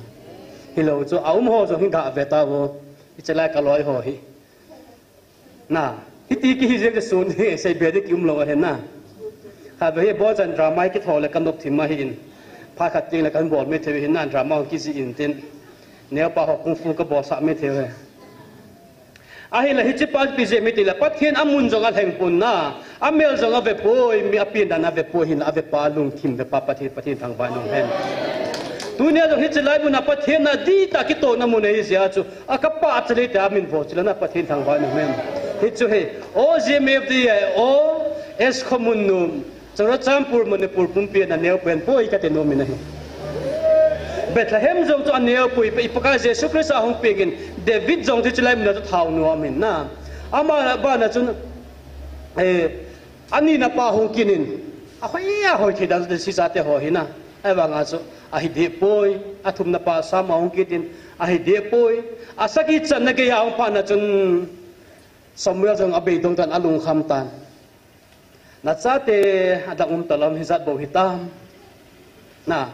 Hilou chu, aum ho jong hin ga ve tauvo. Hiche lai kaloi ho hi. Na, hiti kihi jeng le sun hi, sei be ding kium lou ahi na. Khatvei hi bol chan drama hi kitho le kanop thim ahi in. Phat khat teng le kabol mai thei u ahi na, drama hung kijih in tin. Neopa ho kung fu kabol sah mai thei u ahi. Ahinla hiche pa ipi jeh ham itile Pathen amun jong alheng pon na. Amel jong ave poi, mi apen dan ave poi, hinla ave pa lungthim ve pa Pathen, Pathen thangvah in um hen. Tunia jong hiche lai mun a Pathen na dihtah kitona mun ahi jeh a chu. A kapah chale tia min vo chu la na Pathen thangvah in um hen. Hichu hi, o G M F D I S khomun nom, Churachandpur Manipur pumpi a na neo pen poi kati nom in ahi. Bethlehem jong chu aneo poi, i Pakai Jesu Christa ahung peng in, David jong chu hiche lai mun a chu thaonu aum in na. Ama bana chun, eh, Anina pa hung kit in, ahoi, ahoi thei dan Jesse chate ho hi na. Ahivanga chu, ahi deh poi, athumna pa Samuel hung kit in, ahi deh poi. Asagi channa geiya ahung phat na chun, Samuel jong abeidong tan, alungkham tan. Nachate adang um talou ham, hijat bou hitam. Na,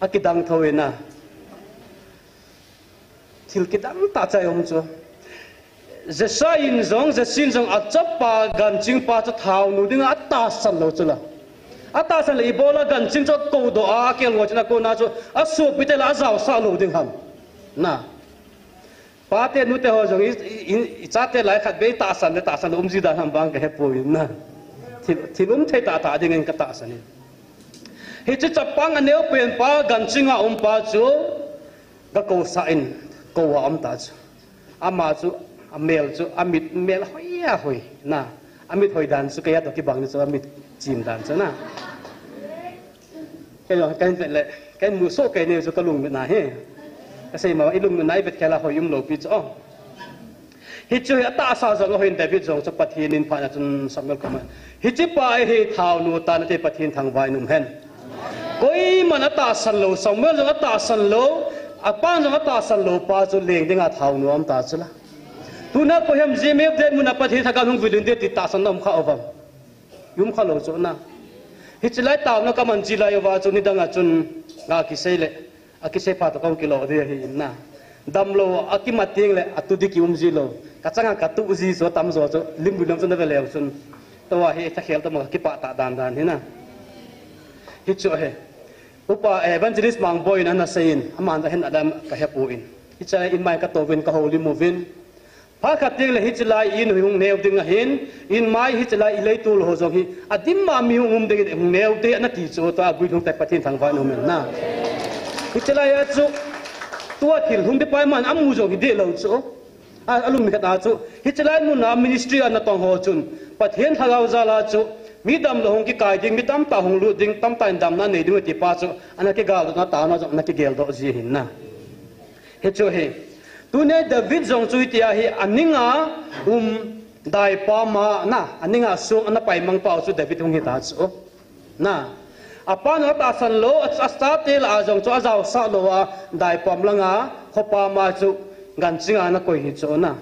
akidang thou e na. Thil kidang tah chai um chu. Jesse in jong, Jesse in jong achapa ganching pa chu thaonu dinga atahsan lou chu la. Atahsan le ibola ganching chu akou doh a, akel ngoi chun akou na chu asopite la ajaosah lou ding ham. Na. Pate nute ho jong i, i, i, i chate lai khatvei tahsan le tahsan lou um ji dan ham vang kahe poi na. Thil, thil um thei tah tah dingin katahsan in. Hiche chapang aneo pen pa, ganching a um pa chu, ga kou sah in, kou a um ta chu. Ama chu, amel chu, amit mel hoi a hoi, na. Amit hoi dan chu, kei a toh kibang ni chu, amit chim dan chu, na. Kei jong, kei vet le, kei mu soh kei neo chu, ka lungmit na hi. Ka sei ma, i lungmit na, i vet khel a hoi um lou pi chu, oh. Hichu hi atahsa jong ahin, David jong chu Pathen in phat na chun Samuel koma, "Hiche pa hi thaonu tan," ati, Pathen thangvah in um hen. Koiman atahsan lou, Samuel jong atahsan lou, apan jong atahsan lou pa chu leng dinga thaonu aum ta chu la. Tuna koiham G M F Day mun a Pathen thangvah hung vil in te ti tahsan na um kha uvam. Um kha lou chu na. Hiche lai taona ka man ji lai uva chu nidang a chun nga kisei le. Akisei phat toh kahung kilo ding ahi in na. Damlou, akimat teng le, atu ding kium ji lou. Ka changa katu ji chu, atam jo chu, lim bu lam chu na ve leu chun. Tua hi, thakhel tama kipah tah dan dan hi na. Hichu ahi. Upa, eh, Evangelist Mangboi in ana sei in, aman ahin adam ka hepon. Hiche in mai ka touvin, ka houlim uvin. Phat khat teng le hiche lai in hung neo ding ahin, in mai hiche lai i leitol ho jong hi, adim ma mi hung um ding in hung neo ding ana ti chu, tua guilhung tah Pathen thangvah in um hen na. Hiche lai a chu, tua thil hung ding pa man amu jong hi deh lou chu. A, alung mi khat a chu, hiche lai mun a ministry a natong ho chun, Pathen lhagao jal a chu, mi damlou hung kikai ding, mi tamtah hung lut ding, tamtah in damna nei ding ti pa chu, ana kigaldoh na, taona jong ana kigeldoh ji ahin na. Hichu hi. Tuni David jong chu hitia hi aninga um daipam a na, aninga sung ana paimang pau chu David hung hita chu. Na. Apan atahsan lou, a, achate lah a jong chu ajaosah lou a, daipam langa, khopam a chu ganching a ana koi hi chu na.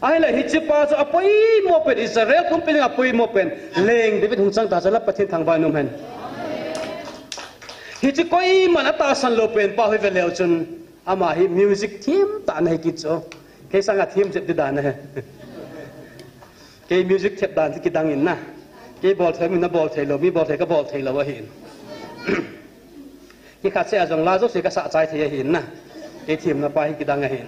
Ahile hiche pa chu apoimo pen, Israel pumpi dinga apoimo pen, leng David hung chang ta chu la, Pathen thangvah in um hen. Hiche koiman atahsan lou pen pa hi ve leu chun, ama hi music them tah ana hi kit chu. Kei sanga them jep ding dan ahi. Kei music them dan chu kidang in na. Kei bol thei mi na bol thei lou, mi bol thei ka bol thei lou ahin. Kei khat seh a jong la jouse ka sah chai thei ahin na. Kei themna pa hi kidang ahin.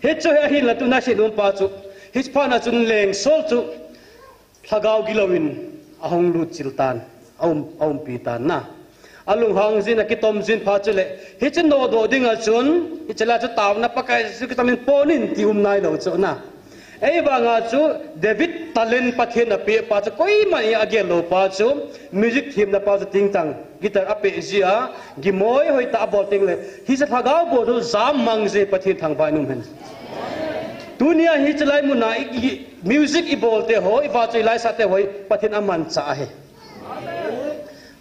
Hichu hi ahin la tuna sei nom pa chu. Hiche phat na chun leng Saul chu. Lhagao gilou in ahung lut chil tan, aum, aumpi tan na. Alunghang jin, akitom jin phat chule, hiche nodoh ding a chun, hiche lai chu taona Pakai Jesu Christa min pon in ti um nai lou chu na. Ei vang a chu David talent Pathen in apeh pa chu koiman in agel lou pa chu, music themna pa chu tingtang, guitar apeh ji a, gimoi hoi tah abol teng le, hiche lhagao bol chu jam mang ji, Pathen thangvah in um hen. Tunia hiche lai mun a i, i, Music ibol te ho, i vahchoi laisah te ho hi Pathen amanchah ahi.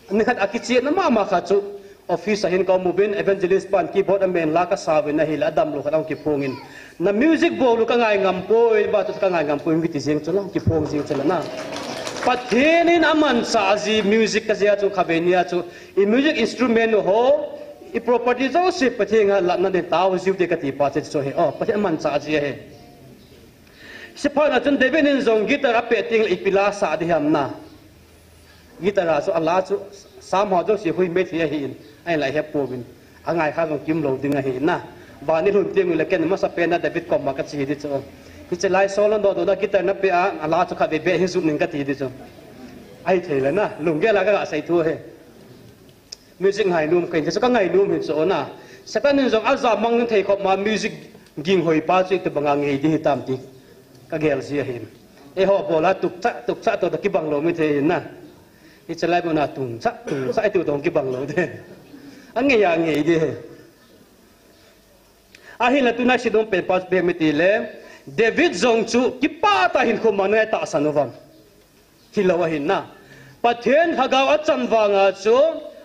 Nikhat a kichehna mama khat chu office a hin ka um uvin, evangelist pan keyboard amen la ka sa uvin ahile, adamlou khat ahung kiphongin, "Na music bol u ka ngai ngam poi, vahchoi ka ngai ngam poi," hung kiti jeng chu la, kiphong jeng chu la na. Pathen in amanchah ji music ka jeh a chu khatvei nia chu i music instrument ho, i property jouse Pathen a latna din tao jiu te kati pa chu chu hi. Oh, Pathen amanchah ji ahi. Hiche phat a chun David in jong guitar apeh teng le ipi la sa ding ham na. Guitar a chu ala chu Psalm ho jouse hui mei thei ahin, ahinla ihet pouvin. Angai kha jong kium lou ding ahi na. Van ilhun teng ule ken masa pen a David koma kache ding chu. Hiche lai Saul in nodoh na guitar napeh a, ala chu khatvei beh hin jup ning kati ding chu. Ahithei le na, lunggel a kaga sei thu ahi. Music ngainom, kei chu ka ngainom hi chu na. Satan in jong ajamang thei khop ma music ging hoi pa chu itobanga ngei ding hitam ti ka gel ji ahin. Eiho bol a tukcha, tukcha toh toh kibang lou mi thei na. Hiche lai mun a tungcha, tungcha itu toh kibang lou ding. Angei a ngei ding. Ahinla tuna sei nom pen pa chu ipi ham itile, David jong chu kipah tah a hinkho mang a tahsan uvam. Hilou ahin na. Pathen lhagao achan vang a chu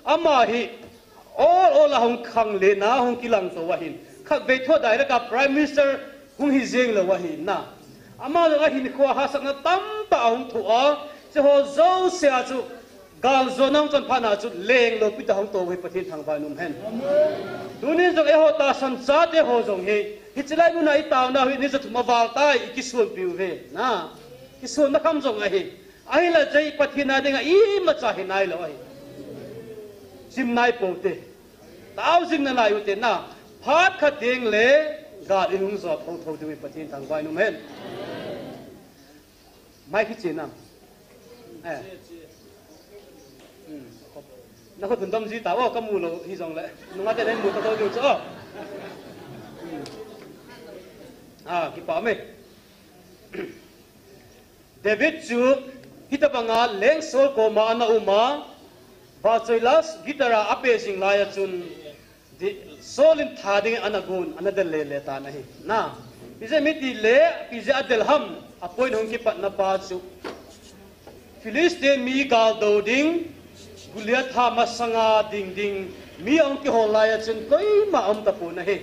ama hi ol ol a hung khanglen a hung kilang tou ahin. Khatvei thu direct a Prime Minister hung hi jeng lou ahin na. Ama jong ahinkho a hahsatna tamtah ahung thoh a, hiche ho jouse a chu galjona hung chon phat na chu leng loupi tah a hung tou hi Pathen thangvah in um hen. Tunin jong eiho tahsan chate ho jong hi, hiche lai mun a i taona hi ni ja thum aval tai, i kisonpi uve na. Kisonna kham jong ahi. Ahinla jeh Pathen a dinga imacha hi nailou ahi. Chim nai pou te. Tao jing nalai u te na. Phat khat teng le gal i hung jot thotho diu hi Pathen thangvah in um hen. Mai khi che nam. Eh. Hmm. Na khut hun dom ji ta o, ka mu lou hi jong le. Nunga te nei mu ta to diu chu o. A, kipa me. David chu hitabanga leng Saul koma ana um a, vachoi la guitar a ape jing lai a chun, Di-, Saul in tha ding ana gon, ana del le le tan ahi. Na, ipi jeh ham itile, ipi jeh a del ham, a point hung kipatna pa chu. Philistine mi gal do ding, Goliath tha masanga ding ding, mi ahung kihol lai a chun koima um tapon ahi.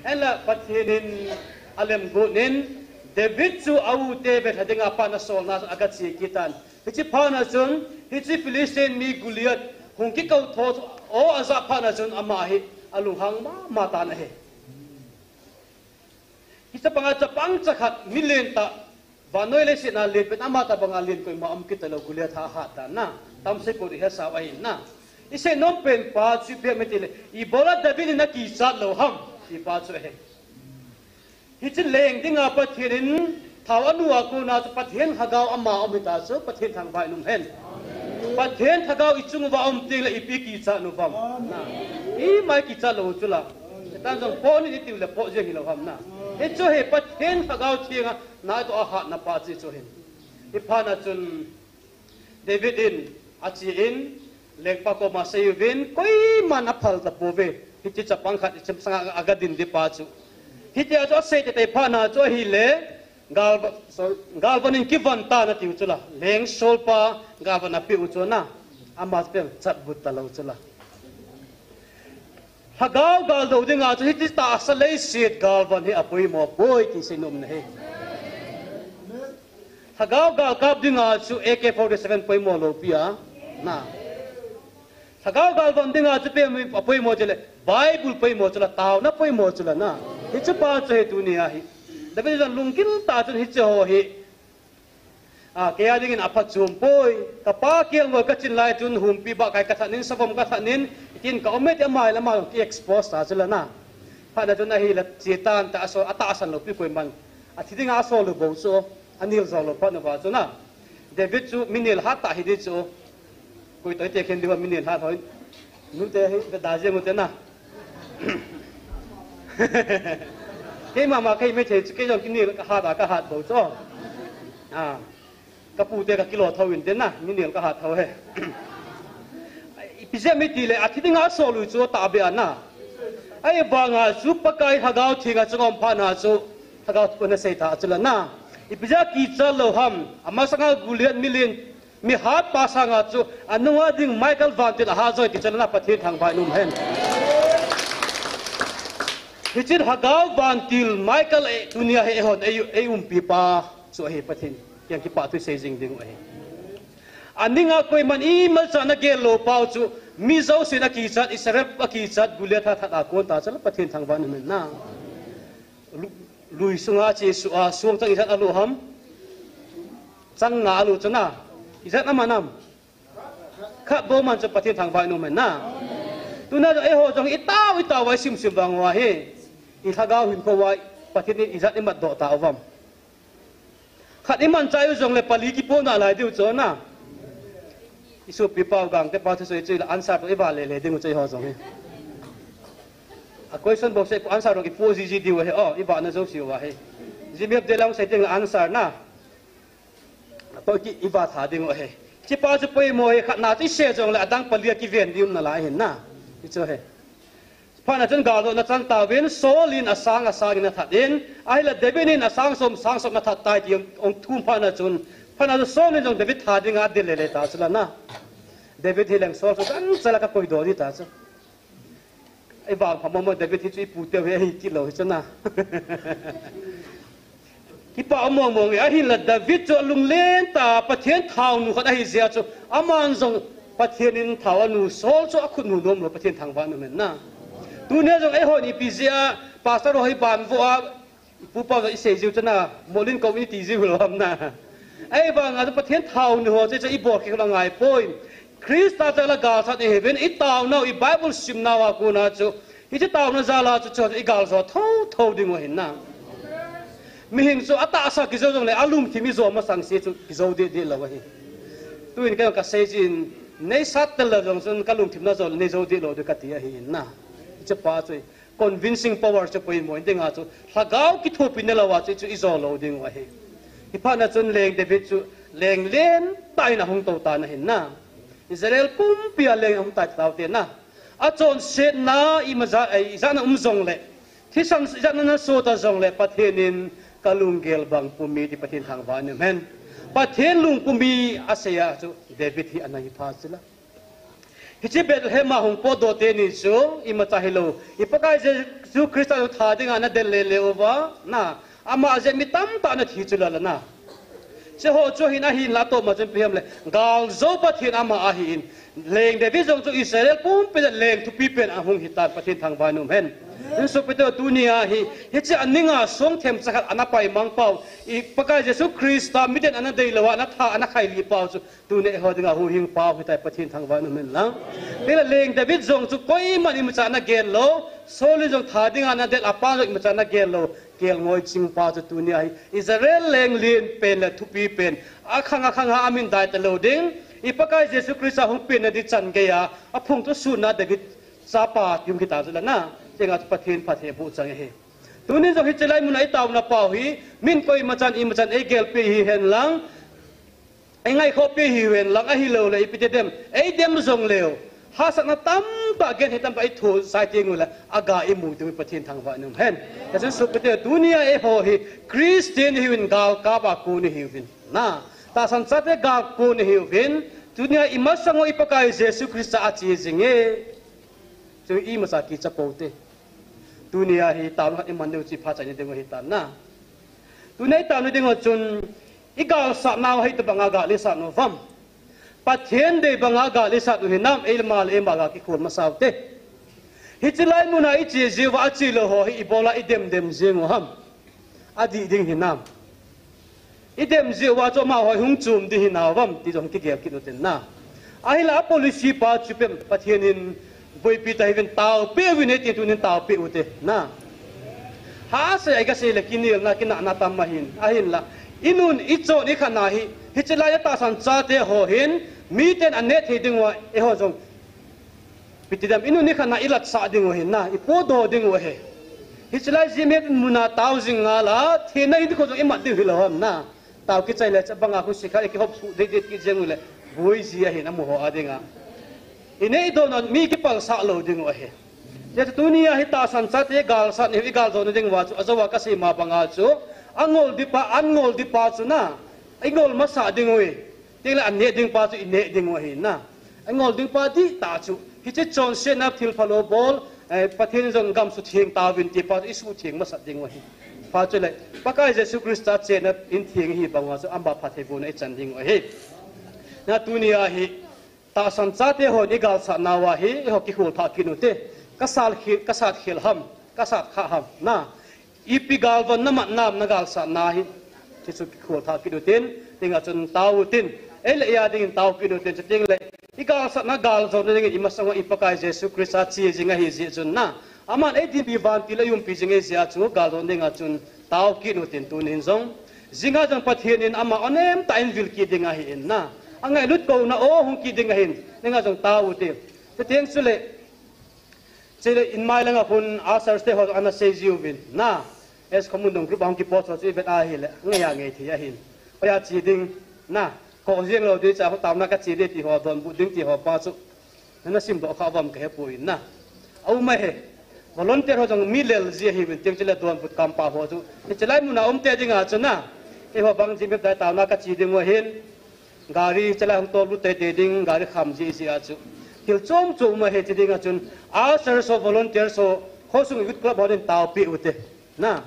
Ahinla Pathen in a lemguat in, David chu a u te belha dinga pan a solna a ga che kit tan. Hiche phat na chun, hiche Philistine mi Goliath hung kikou tho chu, o, a jah phat na chun ama hi a lunghang mama tan ahi. Hiche banga chapang chakhat mi lentah, vannoi leiset a len pen ama tabanga len koima um kit talou Goliath a hat dan na, tamsei ko di hesa u ahi na. I seinom pen pa chu ipi ham itile, ibola David in akichat lou ham, ti pa chu ahi. Hiche leng dinga Pathen in thao anu a kona chu Pathen Lhagao ama um hita chu Pathen thangvah in um hen. Pathen Lhagao i chung uva um teng le ipi kichat u ham. Na. Ima kichat lou chu la. Satan jong pot in i tiu le pot jeng hilou ham na. Hichu hi Pathen Lhagao Theng a na toh a hatna pa chu hichu hin. Hi phat na chun David in, ache in, lengpa koma asei uvin, koiman aphal tapouve. Hiche chapang khat, hiche masanga aga din di pa chu. Hitia chu asei teitei phat na chu ahile, gal, sorry, galvan in kivon tan atiu chu la. Leng Saul pa galvan apeh u chu na. Ama chu pen chatbut talou chu la. Lhagao gal do dinga chu hiti tahsa leiset galvan hi apoimo poi ti seinom na hi. Lhagao gal kap dinga chu A K forty-seven poimo lou pi a. Na. Lhagao galvan dinga chu ipi apoimo chule, Bible poimo chu la, taona poimo chu la na. Hichu pa chu hi tunia hi. David in lungkim tah chun hiche ho hi. A, kei a dingin aphachom poi. Kapa kelngoi kachin lai chun humpi bahkai kathat in, savom kathat in, itin ka um e ti ama le ama ki expose ta chu la na. Phat na chun ahile che tan ta asol, atahsan lou pi koiman. Athi dinga asol lou bou chu, anel jou lou phat na uva chu na. David chu mi nelha tah hi di chu. Koi toh ite khen diu a mi nelha lhoi. Nute hi veda jeng ute na. Keima ma kei mei thei chu kei jong kinel kahat a kahat bou chu. A. Ka pute kakilo thou inte na, mi nel kahat thou hi. Ipi jeh ham itile, athi dinga asol u chu atahbeh a na. Ahivanga chu Pakai Lhagao Theng a chunga um phat na chu, Lhagao thu ana sei ta chu la na. Ipi jeh a kichat lou ham, amasanga Goliath mi len, mi hatpa sanga chu, anunga ding Michael vantil ahat joi ti chu la na Pathen thangvah in um hen. Hiche Lhagao vantil Michael e, tunia hi eihon, ei, ei umpi pa chu ahi Pathen. Kiang kipathu sei jing ding u ahi. Aninga koiman imacha ana gel lou pau chu, mi jousen akichat, Israel akichat, Goliath a that a kon ta chu la Pathen thangvah in um hen na. Lu-, lui sunga che su a, suang chang ijat alu ham? Chang nga alu chu na. Ijat aman ham? Khat bou man chu Pathen thangvah in um hen na. Tuna jong eiho jong i tao, i tao uva i simsim vang uva hi. I lhagao hinkho uva Pathen in ijat i matdoh tauvam? Khat i manchai u jongle pali kipoh nalai diu chu na. I sopi pau Gangte pa thusei chu i la answer toh i vah lele ding u chu eiho jong hi. A question box a answer toh i poh jiji diu ahi, o, i vahna jouse uva hi. Jimmy Abdel a hung sei ding la answer na. Toh ki i vah tha ding u ahi. Hiche pa chu poimo hi, khat na chu i sei jongle adang pali a kiven ding um nalai ahin na. Hichu ahi. Phat na chun galdohna chang tauvin, Saul in asang, asang in athat in, ahile David in asang som, sang som in athat tai ti hung, hung thum phat na chun, phat na chun Saul in jong David tha dinga adel lele ta chu la na. David hi leng Saul chu gancha la ka koidoh di ta chu. I vangpha momo David hi chu i puteu hi ahi kit lou hi chu na. Kipa um mong mong e, ahinla David chu alunglen ta, Pathen thaonu khat ahi jeh a chu, aman jong Pathen in thao anu Saul chu akhut nu nom lou, Pathen thangvah in um hen na. Tunia jong eihon ipi jeh a, pastor ho hi ban vo a, ipu pa jong i sei jiu chu na, molin ko in i ti jiu lou ham na. Ahivanga chu Pathen thaonu ho chu, chu i bol kit lou angai poi. Christa chu la galsat i hiuvin, i taonau, i Bible simnau a kona chu, hiche taona jal a chu, chu i galjou thou thou ding u ahin na. Mihing chu atahsa kijou jongle alum thim i jou masang se chu kijou deh deh lou ahi. Tuin kei ka sei jin, Nei sat tel lou jong chun ka lungthim na jol, nei jo dih lou ding kati ahi in na. Hiche pa chu convincing power chu poimo in dinga chu lhagao kithopina lou a chu, chu i jo lou ding u ahi. Hi phat na chun leng David chu leng len tah in ahung tou tan ahi na. Israel pumpi a leng ahung tai tau te na. Achonsetna ima ja, eh, ijat na um jong le, thisan ijat na na sot a jong le, Pathen in ka lunggel bang pum e ti Pathen thangvah in um hen. Pathen lung pum e asei a chu David hi ana hi pha chu la. Hiche Bethlehem a hung potdoh teni chu imacha hilou, i Pakai Jesu Christa chu that dinga ana del lele uva, na, ama jeh mi tamtah ana thi chu la la na. Hiche ho chu hin ahin la toh ma chun ipi ham le, galjou Pathen ama ahi in, leng David jong chu Israel pumpi a leng thupi pen ahung hi tan, Pathen thangvah in um hen. Insung pite tunia hi, hiche aninga song themcha khat ana pai mang pau, i Pakai Jesu Christa miten ana deilou a, ana that, ana khailih pau chu, tunia eiho dinga huhhing pau hitai, Pathen thangvah in um hen lang. Hila leng David jong chu koiman imacha ana gel lou, Saul in jong that dinga ana del a, apan jong imacha ana gel lou, kelngoi ching pa chu tunia hi Israel leng lien pen le thupi pen, akhang akhang a amin dai talou ding, i Pakai Jesu Christa hung penna ding chan gei a, aphung thusutna David chapa ti hung hi ta chu la na. Chenga chu Pathen phatthei aboh chang ahi. Tunin jong hiche lai muna i taona pau hi, min koimachan imachan ei gelpeh hi hen lang, ei ngaikhohpeh hi hen lang, ahilou le ipi ti dem, ei dem jong leu, hahsatna tamtah, genthei tamtah i thoh sai teng u le, aga i mu diu Pathen thangvah in um hen. Hichun sopite, tunia eiho hi Christian i hiuvin, galkap a kon i hiuvin, na, tahsan chate gal kon i hiuvin, tunia i masang u i Pakai Jesu Christa ache jing e. Chu imacha kicha pou te. Tunia hi taona khat i man diu chu i phat chai na ding u ahi tan na. Tunia i taona ding u chun, i galsatna u hi itobanga gal i sat u ham? Pathen dei banga gal i sat u hinam, eima le eima ga kikhol masa u te. Hiche lai muna i che jiu va, ache lou ho hi ibola i dem dem jing u ham? Adih ding hinam? I dem jeh uva chu amaho hung chom ding hinau ham ti jong kigel kit u tin na. Ahinla a policy pa chu pen Pathen in boipi ta hiuvin, taopeh uvin e ti, tunin taopeh u te na. Hahsa a i kasei le kinelna kinahna tam ahin, ahinla i nun i chon i khanna hi, hiche lai a tahsan chate ho hin, miten aneh thei ding uva eiho jong Ipi ti dem, i nun i khanna i latsah ding u ahi na, i potdoh ding u ahi. Hiche lai jeh muna tao jing ngal a, thina hinkho jong i mat diu hilou ham na. Tao kichai le chabanga husi khat i kihop suh dei dei kit jeng u le, boi ji ahin amu ho a dinga. I neh i don a mi kipalsah lou ding u ahi. Hijeh chun tunia hi tahsan chate galsat ni, i galjou na ding uva chu, ajou a kasei ma banga chu, angol ding pa, angol ding pa chu na, i ngol masat ding u ahi. Tengle aneh ding pa chu i neh ding u ahi na. Angol ding pa dihtah chu, hiche chonsetna thil phalou bol, eh, Pathen in jong gam sutheng tauvin ti pa chu i sutheng masat ding u ahi. Pa chu le, Pakai Jesu Christa chenna in theng hi bang uva chu ama phatthei bohna i chan ding u ahi. Na tunia hi, tahsan chate hon i galsatna uva hi, eiho kikhol thah kit u te. Ka sat khel, ka sat khel ham, ka sat kha ham, na. Ipi galvon na mat nam na galsatna hi, hichu kikhol thah kit u tin, tenga chun tao u tin, ei le ei a dingin tao kit u tin, chuteng le, i galsatna galjou na dingin i masang uva i Pakai Jesu Christa che jing ahi jeh chun na. Aman ei dinpi vantil a i umpi jing ahi jeh a chu galjou na dinga chun tao kit u tin tunin jong. Jinga jong Pathen in ama onem tah in vil kit ding ahi in na. Angailut kouna o hung kit ding ahin, dinga jong tao u tin. Chuteng chule, Chule in mai langa khun ushers te ho ana sei jiuvin, na, S Khomundong group a hung kipost ho chu i vet a hile, ngei a ngei thei ahin. Hoiya che ding, na, khoh jeng lou ding cha, ho taona ka che ding ti ho, donbut ding ti ho pa chu, na na simdoh kha uvam ka hepoi na. A um ahi, volunteer ho jong mi lel ji ahiuvin, tiang chule donbut kam pa ho chu. Hiche lai muna um te dinga chu na, eiho bang jin bep dai taona ka che ding u ahin. Gari chalai hung tol lut teitei ding, gari kham ji ji a chu. Thil chom chom um ahi ti dinga chun, ushers ho, volunteers ho, khosung youth club ho din taopeh u te. Na.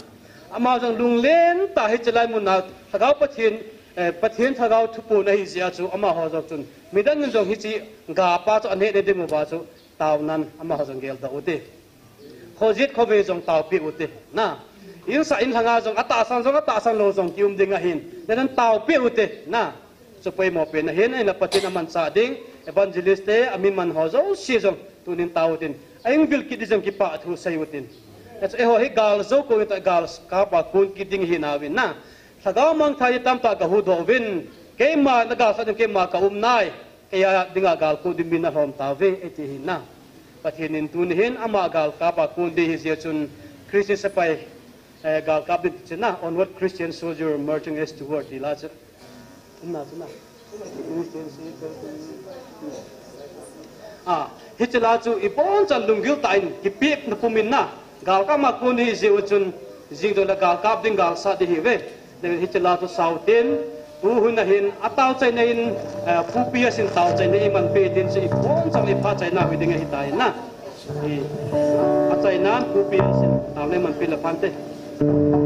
Amaho jong lunglen tah hiche lai muna, Lhagao Pathen, eh, Pathen Lhagao thuphon ahi jeh a chu, amaho jong chun. Midang in jong hiche ga pa chu aneh na ding uva chu, taonan amaho jong geldoh u te. Khojet khovei jong taopeh u te, na. Insah inlhanga jong atahsan jong atahsan lou jong kium ding ahin. Nanan taopeh u te, na. Chu poimo pen ahin, ahinla Pathen amanchah ding, evangelist te, amin man ho jouse jong, tunin tao u tin. Ahin vil kit ding jong kipah thu sei u tin. Hichu eiho hi galjou kon ta galkap a kon kit ding hi nauvin na. Lhagao mangthah hi tamtah ka huhdoh uvin. Keima na galsat ding keima ka um nai. Eia dinga galkap ding mi nalhom tauve, eti hi na. Pathen in tuni hin ama galkap a kon ding hi jeh chun Christian sepai, eh, galkap ding ti chu na, onward Christian soldier marching eastward ti la chu. Na chu na. Christian sepai. Ah, hiche la chu iboncha lunggil tah in kipehna pum in na. Galkap a kon hi jeh u chun, jing dong le galkap ding galsat ding hi ve. Hiche la chu South in, tu hun a hin, atao chaina in, eh, Pu P S in tao chaina eiman pe tin chu iboncha ipha chaina hi ding ahi tai na. I, achaina Pu P S in tao le eiman pe le phante.